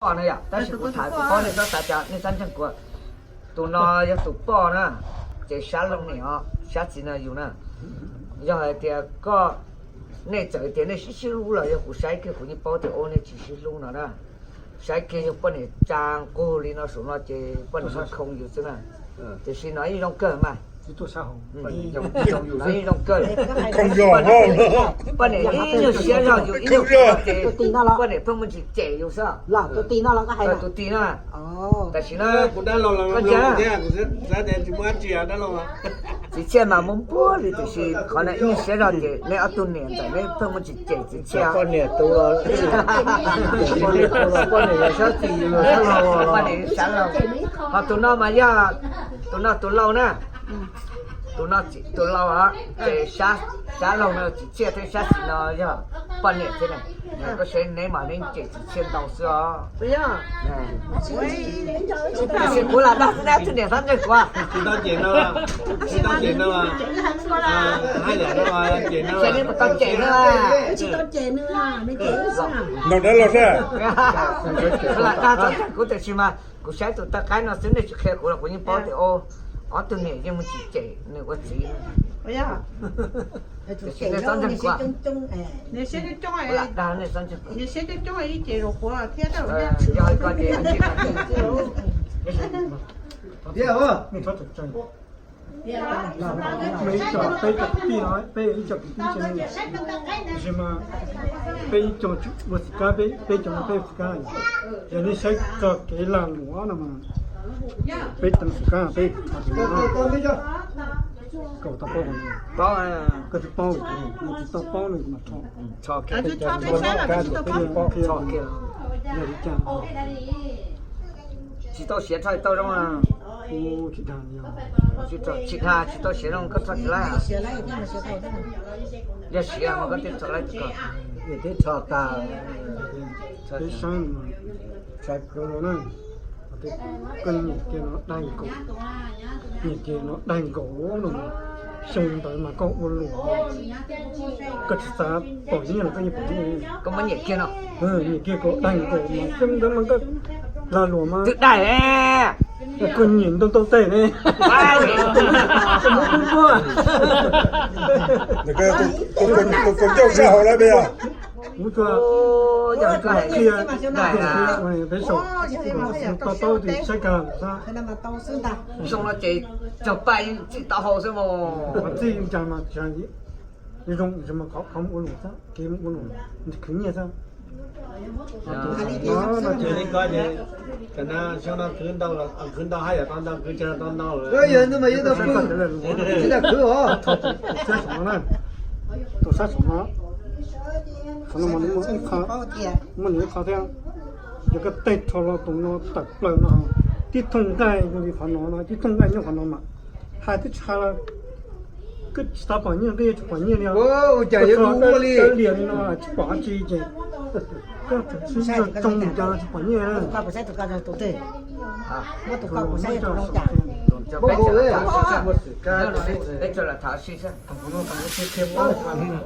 poj na yom, tab sis kuv tham kuv paub nej txhob xav cas nej txhob ntseeg kuv. Tus no yog tus poj na, ces sab laug niam os, sab txiv no yus na. Yog hais tias koj, nej txawm tias nej sib sib hlub los yog kuv saib kiag kuv yeej paub tias ua nej tsis sib hlub no na. Saib kiag yog poj niam tsa nqug li no saum no ces poj niam khoo yus xwb na. Tiam sis no yeej zoo kawg mas. No yeej zoo kawg. Poj niam ib nyuag siab zog yus ib nyuag siab ces poj niam pheej muaj ntsis cem yus xwb. Tus tij no, tam sim no kuv dab laug los tsis muaj dab tsi dab laug. Txiv Txhiaj mas muaj npuab li tiam sis qhov no ib nyuag siab zog ces nej ob tug niam ntxawm nej pheej muaj ntsis cem Txiv Txhiaj. Poj niam tus, poj niam yog sab txiv, poj niam sab laug. Ho tus no mas yog, tus no tus laug na. Tus no tus laug os, ces sab laug no Txiv Txhiaj thiab sab xis no yog poj niam thiab na. Koj saib neb mas neb cem Txiv Txhiaj ntau xwb os. Tab sis kuv lam dag xwb neb ob tug niam txhob ntseeg kuv. Tsis tau cem no, tsis tau cem no. Hais tias no, cem no, neb puas tau cem no. Ntau dab laug xwb. Kuv lam dag txhob ntseeg kuv tiam sis mas kuv saib tus tawj qaib no xwb nej tsis qhia kuv los kuv yeej paub tias ob tug niam yeej muaj ntsis cem nws ua txiv. Tiam sis nej txhob ntseeg kuv. Kuv lam dag nej txhob ntseeg kuv. Yog li ko ces Muaj ib co, peb cov kwv tij no, peb ib co kwv tij ces, tab sis mas peb ib co ua xwm kab, peb, peb cov no peb ua xwm kab. Yog nej saib txog kev lag luam no mas peb teev xwm kab peb tso tus no, koj tau paub, koj tsis paub, nws tsis tau paub nws mas tso, tso kiag, tso kiag, yog li cas. Tsis tau siav rho tau zoo na. Tsis dag, tsis dag, tsis tau siav zoo koj rho tsis laib. Yog siav mas koj twb rho laib tau. Twb rho tag. Peb saib, saib kawg no na. Koj nyiam kiag no daig nkaus, nyiam kiag no daig nkaus no, xyoo ntawd mas koj ua luam, koj tsis xav pom nyiaj los koj yeej pom nyiaj. Koj muab nyiam kiag no, nyiam kiag koj daig nkaus mas xyoo ntawd mas koj lag luam mas twb daig, koj nyiam ntau ntau tej ne. Koj muab pub puab, tus coj zis haus lawm peb os. Kuv tsuas qhia peb saum, to taub ces saib kag xwb. Zoo no ces cog paj txij tau hau xwb mas. Txij cas mas zoo, zoo mas qhov mus ua luam xwb, kev mus ua luam, khwv nyiaj xwb. Xyoo no khwv ntau, khwv ntau haj yam tau ntau, khwv tsawg tau ntau lawm. Yog ntawd mas yuav tau khwv, tsis tau khwv os. Tus sab saum no na, tus sab saum no, saum no mas muaj ib qho, muaj nws ib qho thiab. Yog koj tej rho los tus no tawm plaws no, tib thooj nqaij zoo li qhov no no, tib thooj nqaij nyob qhov no mas hais twb tsis hais los koj tsis tau pom nyiaj, koj yuav tsis pom nyiaj li os. Koj tso dawb lias li no tsis pom dab tsi ces koj tseem sib ntsib tsoo mus cas los tsis pom nyiaj na. Tus no muab coj saum, tus no kuv qhia paub,